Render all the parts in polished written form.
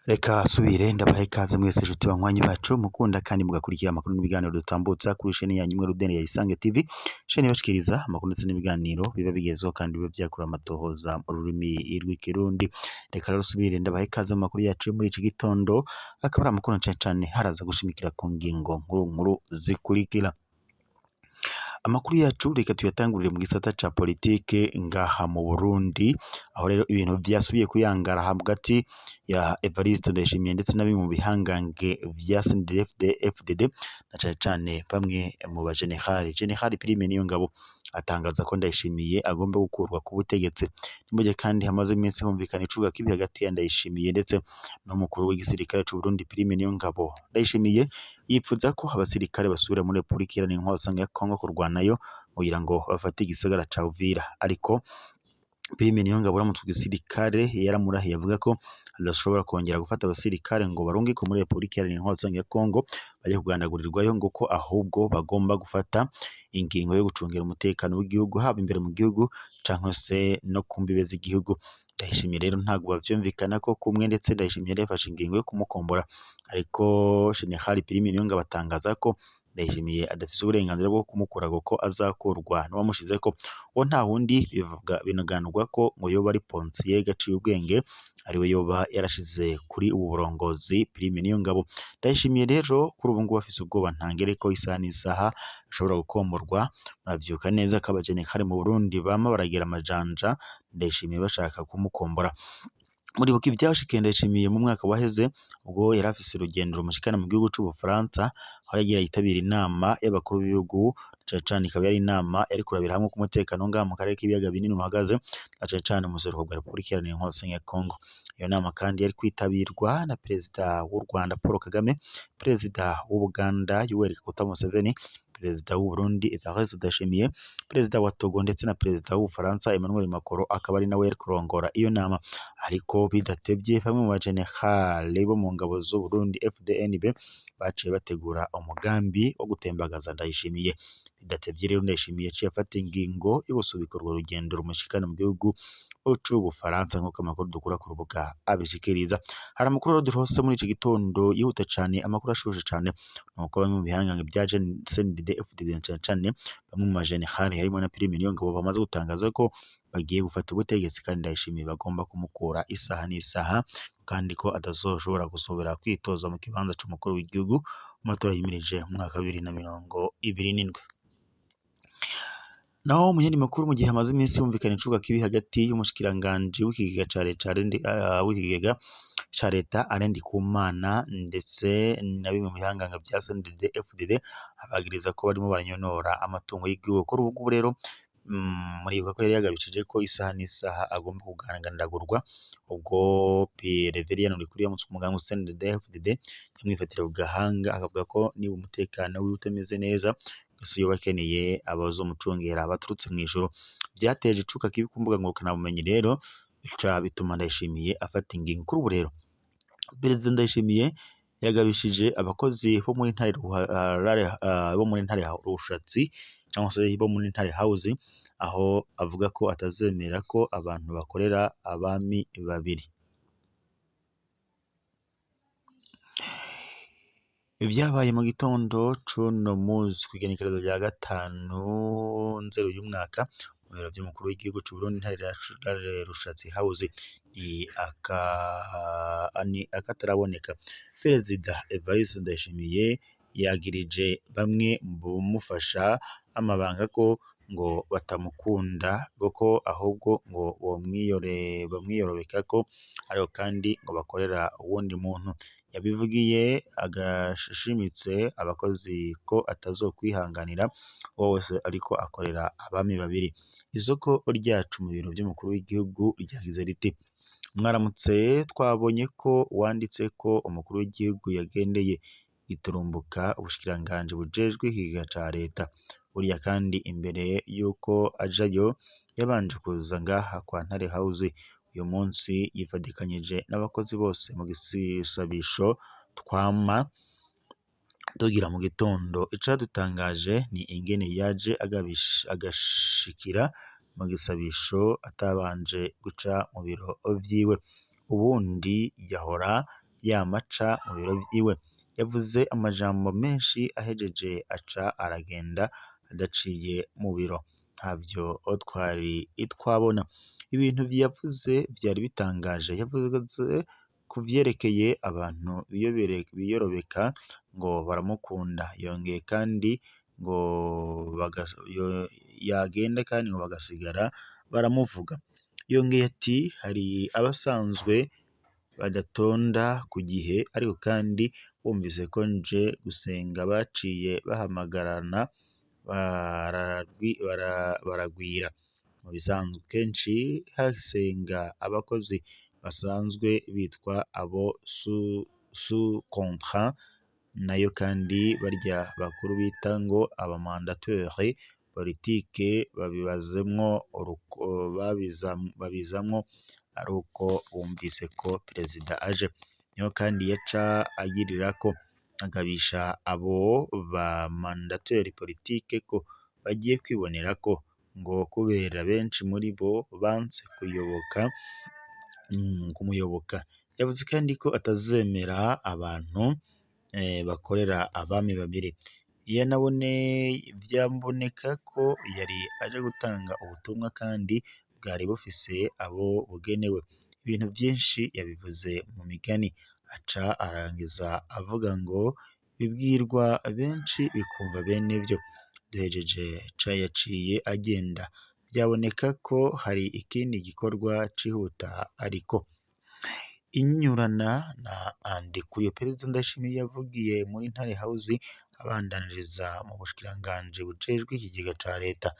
Reka subire ndabaha ikaze mwese nshuti banywanyi bacu mukunda kandi mugakurikira amakuru n'ibiganiro dutambutsa kuri sheni yanyu imwe Rudeni ya Isange TV, sheni ibashikiriza amakuru ndetse n'ibiganiro biba bigezweho kandi biba byakura amatohoza mu rurimi rw'ikirundi. Reka rero subire ndabaha ikaze mu makuru yacu yo muri iki gitondo, akaba ari amakuru na cane cane haraza gushimikira ku ngingo nkuru nkuru zikurikira. Amakuru yacu reka tuyatangurire mu gisata ca politike ngaha mu Burundi, aho rero ibintu vyasubiye kuyangara hagati ya Evariste Ndayishimiye ndetse na bimwe mu bihangange vya CNDD-FDD na cane cane bamwe mu bajenerali. General Prime Niyongabo atangaza ko Ndayishimiye agomba gukurwa ku butegetsi. Ni mugihe kandi hamaze iminsi humvikana icuka kibi hagati ya Ndayishimiye ndetse n'umukuru w'igisirikare c'Uburundi Prime Niyongabo. Ndayishimiye yipfuza ko abasirikare basubira muri Republika Iharanira Intwaro Rusange ya Kongo kurwanayo kugira ngo bafate igisagara ca Uvira, ariko Prime Niyongabo uramutse igisirikare yaramurahiye avuga ko adashobora kongera gufata abasirikare ngo barungikwe muri Republika Iharanira Intwaro Rusange ya Kongo baje kugandagurirwayo, ngo ko ahubwo bagomba gufata ingingo yo gucungera umutekano w'igihugu haba imbere mu gihugu canke se no ku mbibe z'igihugu. Ndayishimiye rero ntabwo bavyumvikana ko kumwe, ndetse Ndayishimiye yari yafashe ingingo yo kumukombora, ariko General Prime Niyongabo atangaza ko Ndayishimiye adafise uburenganzira bwo kumukura kuko azakurwa n'uwamushizeko. Uwo nta wundi bivuga binaganurwa ko ngo yoba ari Ponsier Gaciyubwenge ariwe yoba yarashize kuri ubu burongozi Prime Niyongabo. Ndayishimiye rero kuri ubu ngubu afise ubwoba ntangere ko isaha n'isaha ashobora gukomborwa. Muravyuka neza ko abajenerali mu Burundi bama baragira amajanja Ndayishimiye bashaka kumukombora. Muribuka ivyashikiye Ndayishimiye mu mwaka waheze ubwo yari afise urugendo rumushikana mu gihugu c'Ubufaransa, aho yagira yitabira inama y'abakuru b'ibihugu, cane cane ikaba yari inama yari kurabira hamwe uko umutekano ngaha mu karere k'ibiyaga binini uhagaze, na cane cane mu buseruko bwa Republika Iharanira Intwaro Rusange ya Kongo. Iyo nama kandi yari kwitabirwa na perezida w'u Rwanda Paul Kagame, perezida w'Ubuganda Yoweri Kaguta Museveni, perezida w'u Burundi Evariste Ndayishimiye, perezida wa Togo ndetse na perezida w'Ubufaransa Emmanuel Macron, akaba ari nawe yari kurongora iyo nama. Ariko bidatevye bamwe mu bajenerali bo mu ngabo z'Uburundi FDNB baciye bategura umugambi wo gutembagaza Ndayishimiye. Bidatevye rero Ndayishimiye yaciye afata ingingo yo gusubika urwo rugendo rumushikana mu gihugu c'Ubufaransa nk'uko amakuru dukura ku rubuga abishikiriza. Hari amakuru rero duronse muri iki gitondo yihuta cane, amakuru ashushe cane, nuko bamwe mu bihangange vya CNDD FDD na cane cane bamwe mu bajenerali harimwo na Prime Niyongabo bamaze gutangaza ko bagiye gufata ubutegetsi kandi Ndayishimiye bagomba kumukura isaha n'isaha, kandi ko atazoshobora gusubira kwitoza mu kibanza c'umukuru w'igihugu mu matora yimirije mu mwaka wa 2027. Naho mu yandi makuru, mu gihe hamaze iminsi humvikana icuka kibi hagati y'umushikiranganji w'ikigega ca leta w'ikigega ca leta Alain Ndikumana ndetse na bimwe mu bihangange vya CNDD FDD, abagiriza ko barimo baranyonora amatungo y'igihugu. Kuri ubu ngubu rero muribuka ko yari yagabishije ko isaha n'isaha agomba kugandagurwa, ubwo Pierre Reverien Ndikuriyo umugambwe CNDD FDD yamwifatira ku gahanga akavuga ko niba umutekano wiwe utameze neza ese yoba akeneye abazomucungera baturutse mw'ijuru. Vyateje icuka kibi ku mbuga ngurukanabumenyi rero bica bituma Ndayishimiye afata ingingo. Kuri ubu rero Perezida Ndayishimiye yagabishije abakozi bo muri Ntare bo muri Ntare Rushatsi cyangwa se bo muri Ntare House, aho avuga ko atazemera ko abantu bakorera abami babiri. Ivyabaye mu gitondo c'uno musi kw'igenekerezo rya 5 Nzero uyu mwaka mu biro vy'umukuru w'igihugu c'Uburundi Ntare Rushatsi House ni akataraboneka. Perezida Evariste Ndayishimiye yagirije bamwe mu bamufasha amabanga ko ngo batamukunda kuko ahubwo ngo bamwiyorobekako, ariko kandi ngo bakorera uwundi muntu. Yabivugiye agashimitse abakozi ko atazokwihanganira uwo wese ariko akorera abami babiri. Isoko ryacu mu biro vy'umukuru w'igihugu ryagize riti: mwaramutse, twabonye ko wanditse ko umukuru w'igihugu yagendeye giturumbuka ubushikiranganji bujejwe ikigega ca leta. Buriya kandi imbere y'uko ajayo yabanje kuza ngaha kwa Ntare House. Uyu munsi yifadikanyije n'abakozi bose mu gisabisho twama Tugira mu gitondo icadutangaje ni ingene yaje agashikira mu gisabisho atabanje guca mu biro vyiwe, ubundi yahora yama aca mu biro vyiwe. Yavuze amajambo menshi ahejeje aca aragenda adaciye mu biro, ntavyo twari twabona. Ibintu yavuze vyari bitangaje, yavuze ku vyerekeye abantu biyorobeka ngo baramukunda, yongeye kandi ngo yagenda kandi ngo bagasigara baramuvuga. Yongeye ati hari abasanzwe badatonda ku gihe ariko kandi bumvise ko nje gusenga baciye bahamagarana baragwira. Mu bisanzwe kenshi hasenga abakozi basanzwe bitwa abo sous contrat, nayo kandi barya bakuru bita ngo aba mandataires politike babizamwo ari uko bumvise ko perezida aje. Niho kandi yaca agirirako agabisha abo ba mandataires politike ko bagiye kwibonerako, ngo kubera benshi muri bo banse kumuyoboka. Yavuze kandi ko atazemera abantu bakorera abami babiri. Vyaboneka ko yari aje gutanga ubutumwa kandi bwari bufise abo bugenewe. Ibintu vyinshi yabivuze mu migani, aca arangiza avuga ngo bibwirwa benshi bikumva bene vyo. Duhejeje yaciye agenda, vyaboneka ko hari ikindi gikorwa cihuta ariko. Inyurana na Ndikuriyo, Perezida Ndayishimiye yavugiye muri Ntare House abandaniriza mu bushikiranganji bujejwe ikigega ca leta,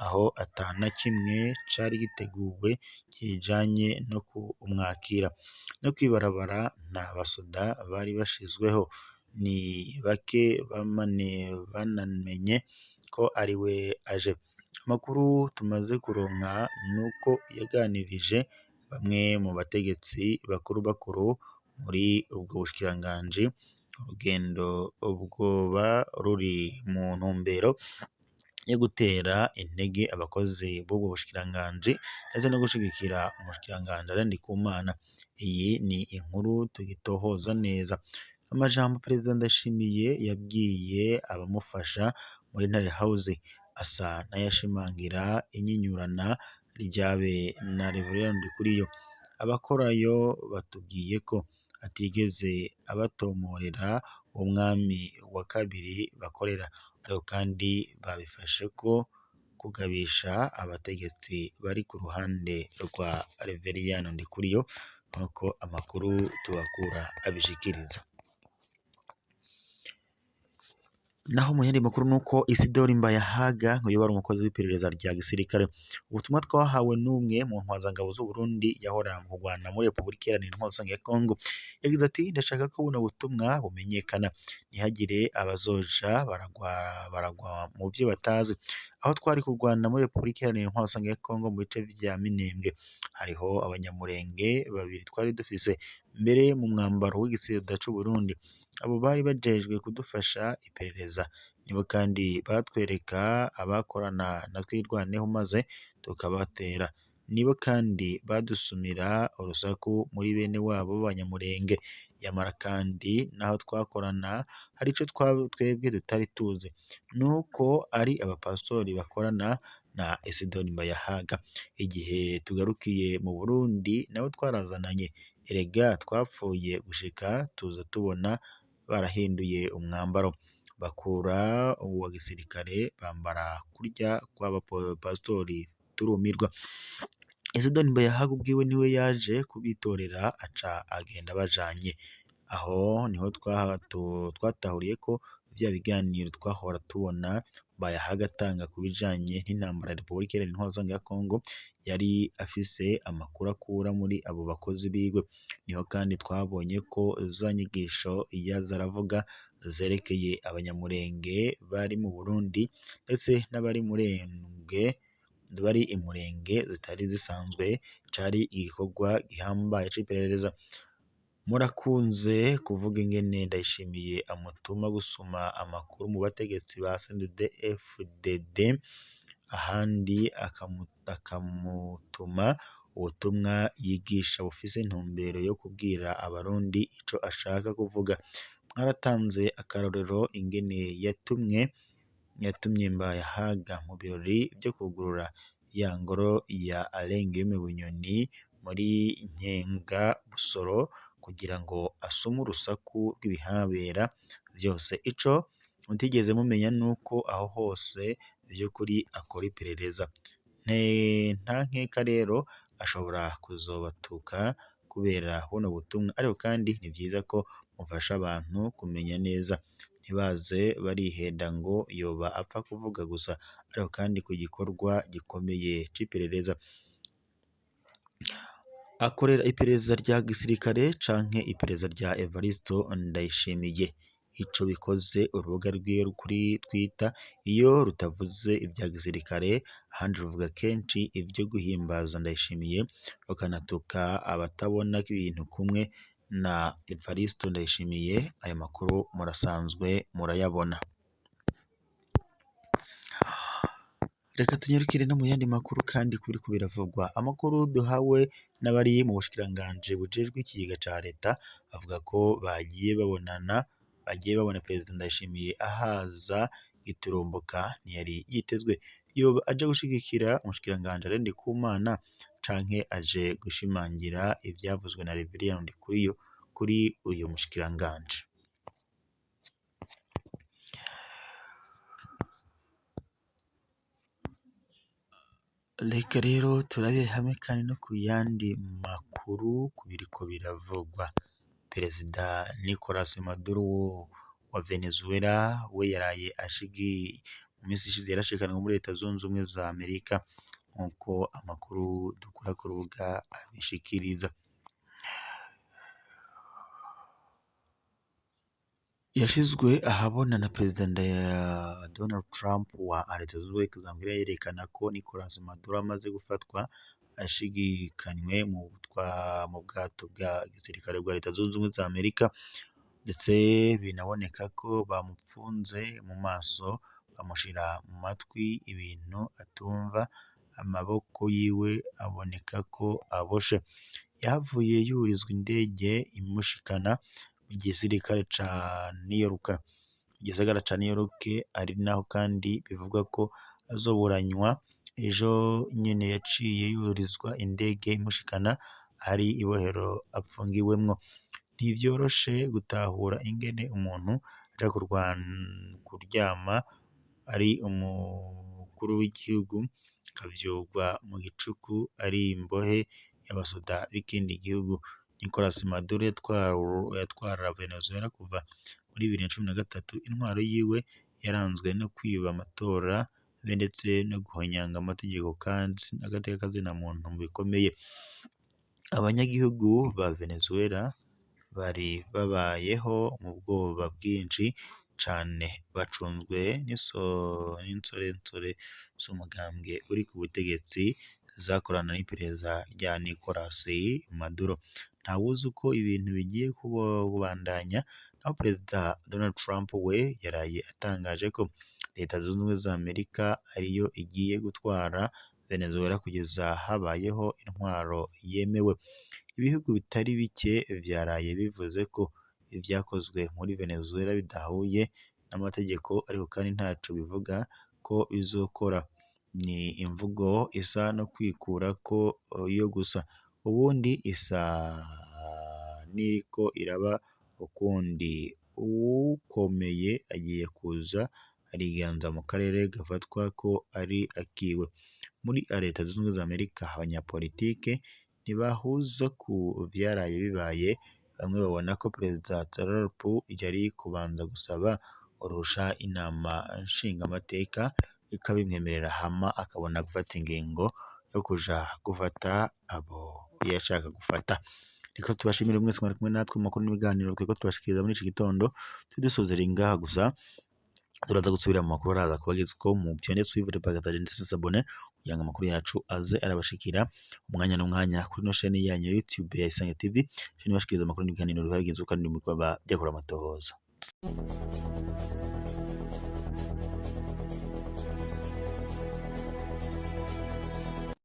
aho ata na kimwe cari giteguwe kijanye no kumwakira. No kw'ibarabara nta basoda bari bashizweho, ni bake banamenye ko ariwe aje. Amakuru tumaze kuronka nuko yaganirije bamwe mu bategetsi bakuru bakuru muri ubwo bushikiranganji, urugendo bwoba ruri mu ntumbero yo gutera intege abakozi b'ubwo bushikiranganji ndetse no gushigikira umushikiranganji Alain Ndikumana. Iyi ni inkuru tugitohoza neza. Amajambo Perezida Ndayishimiye yabwiye abamufasha muri Ntare House asa n'ayashimangira inyinyurana ryabe na Reverend Ndikuriyo. Abakorayo batubwiye ko atigeze abatomorera uwo mwami wa kabiri bakorera, ariko kandi babifashe ko kugabisha abategetsi bari ku ruhande rwa Reveriyano Ndikuriyo, nk'uko amakuru tubakura abishikiriza. Naho mu yandi makuru nuko Isidori Mbayahaga ngo yoba ari umukozi w'iperereza rya gisirikare. Ubutumwa twahawe n'umwe mu ntwazangabo z'u Burundi yahora mu Rwanda muri Repubulika Iharanira Intwaro Rusange ya Kongo, yagize ati ndashaka ko buno butumwa bumenyekana, ntihagire abazoja baragwa mu vyo batazi. Aho twari kurwana muri Repubulika Iharanira Intwaro Rusange ya Kongo mu bice vya Minembwe, hariho abanyamurenge babiri twari dufise mbere mu mwambaro w'igisirikare c'u Burundi. Abo bari bajejwe kudufasha iperereza, nibo kandi batwereka abakorana na Twirwaneho maze tukabatera. Nibo kandi badusumira urusaku muri bene wabo b'abanyamurenge. Yamara kandi naho twakorana hari ico twebwe tutari tuzi, nuko ari abapastori bakorana na Isidori Mbayahaga. Igihe tugarukiye mu Burundi nabo twarazananye, erega twapfuye gushika tuza tubona barahinduye umwambaro, bakura uwa gisirikare bambara kurya kw'abapastori turumirwa. Isidori Mbayahaga ubwiwe niwe yaje kubitorera aca agenda bajanye. Aho niho twatahuriye ko vya biganiro twahora tubona Mbayahaga atanga ku bijanye n'intambara ya Repubulika Iharanira Intwaro Rusange ya Kongo yari afise amakuru akura muri abo bakozi biwe. Niho kandi twabonye ko za nyigisho yaza aravuga zerekeye abanyamurenge bari mu Burundi ndetse n'abari murenge bari imurenge zitari zisanzwe, cari igikorwa gihambaye c'iperereza. Murakunze kuvuga ingene Ndayishimiye amutuma gusuma amakuru mu bategetsi ba CNDD-FDD, ahandi akamutuma ubutumwa yigisha bufise intumbero yo kubwira abarundi ico ashaka kuvuga. Mwaratanze akarorero ingene yatumye Mbayahaga mu birori vyo kugurura ya ngoro ya Alain Guillaume Bunyoni muri Nkenga Busoro kugira ngo asume urusaku rw'ibihabera vyose. Ico mutigeze mumenya nuko aho hose vy'ukuri akora iperereza. Nta nkeka rero ashobora kuzobatuka kubera buno butumwa, ariko kandi ni vyiza ko mufasha abantu kumenya neza, ntibaze barihenda ngo yoba apfa kuvuga gusa, ariko kandi ku gikorwa gikomeye c'iperereza. Akorera iperereza rya gisirikare canke iperereza rya Evaristo Ndayishimiye. Ico bikoze urubuga rwiwe kuri Twitter iyo rutavuze ivya gisirikare, ahandi ruvuga kenshi ivyo guhimbaza Ndayishimiye, rukanatuka abatabona ibintu kumwe na Evaristo Ndayishimiye. Ayo makuru murasanzwe murayabona. Reka tunyarukire no mu yandi makuru kandi kubiriko biravugwa. Amakuru duhawe n'abari mu bushikiranganji bujejwe ikigega ca leta avuga ko bagiye babona Perezida Ndayishimiye ahaza giturumbuka ntiyari yitezwe. Yoba aje gushigikira umushikiranganji Alain Ndikumana canke aje gushimangira ivyavuzwe na Reverien Ndikuriyo kuri uyu mushikiranganji. Reka rero turabire hamwe kandi no ku yandi makuru ku biriko biravugwa. Perezida Nicolas Maduro wa Venezuela we yaraye mu minsi ishize yarashikanwe muri Leta Zunze Ubumwe za Amerika nk'uko amakuru dukura ku rubuga abishikiriza. Yashizwe ahabona na Perezida Donald Trump wa Leta Zunze Ubumwe za Amerika yerekana ko Nicolas Maduro amaze gufatwa ashigikanywe mu bwato bwa gisirikare bwa Leta Zunze Ubumwe za Amerika, ndetse binaboneka ko bamupfunze mu maso bamushira mu matwi ibintu atumva, amaboko yiwe aboneka ko aboshe. Yahavuye yurizwa indege imushikana mu gisirikare ca New York, igisagara ca New York, ari naho kandi bivugwa ko azoburanywa. Ejo nyene yaciye yurizwa indege imushikana ahari ibohero apfungiwemwo. Ntivyoroshe gutahura ingene umuntu aja kuryama ari umukuru w'igihugu akavyurwa mu gicuku ari imbohe y'abasoda b'ikindi gihugu. Nicolas Maduro yatwara Venezuela kuva muri 2013. Intwaro yiwe yaranzwe no kwiba amatora be ndetse no guhonyanga amategeko kandi n'agateka kazina muntu bikomeye. Abanyagihugu ba Venezuela bari babayeho mu bwoba bwinshi cane, bacunzwe n'insorensore z'umugambwe uri ku butegetsi zakorana n'iperereza rya Nicolas Maduro. Ntawuzi uko ibintu bigiye kubandanya, naho Perezida Donald Trump we yaraye atangaje ko Leta Zunze Ubumwe za Amerika ariyo igiye gutwara Venezuela kugeza habayeho intwaro yemewe. Ibihugu bitari bike vyaraye bivuze ko ivyakozwe muri Venezuela bidahuye n'amategeko, ariko kandi ntaco bivuga ko bizokora. Ni imvugo isa no kwikurako yo gusa, ubundi isa n'iriko iraba ukundi. Uwukomeye agiye kuza ariganza mu karere gafatwa ko ari akiwe. Muri Leta Zunze Ubumwe za Amerika abanyapolitike ntibahuza ku vyaraye bibaye. Bamwe babona ko Perezida Trump yari kubanza gusaba uruhusha inama nshingamateka ikabimwemerera, hama akabona gufata ingingo yo kuja gufata abo yashaka gufata. Reka tubashimire mwese mwari kumwe natwe mu makuru n'ibiganiro twiko tubashikiriza muri iki gitondo, tudusozera ngaha gusa. Turaza gusubira mu makuru araza kubagezako mu vyone suivre, partager ndetse na s'abonner kugira ngo amakuru yacu aze arabashikira umwanya n'umwanya kuri ino chaîne yanyu ya YouTube ya Isange TV, chaîne ibashikiriza amakuru n'ibiganiro biba bigezweho kandi biba vyakora amatohoza.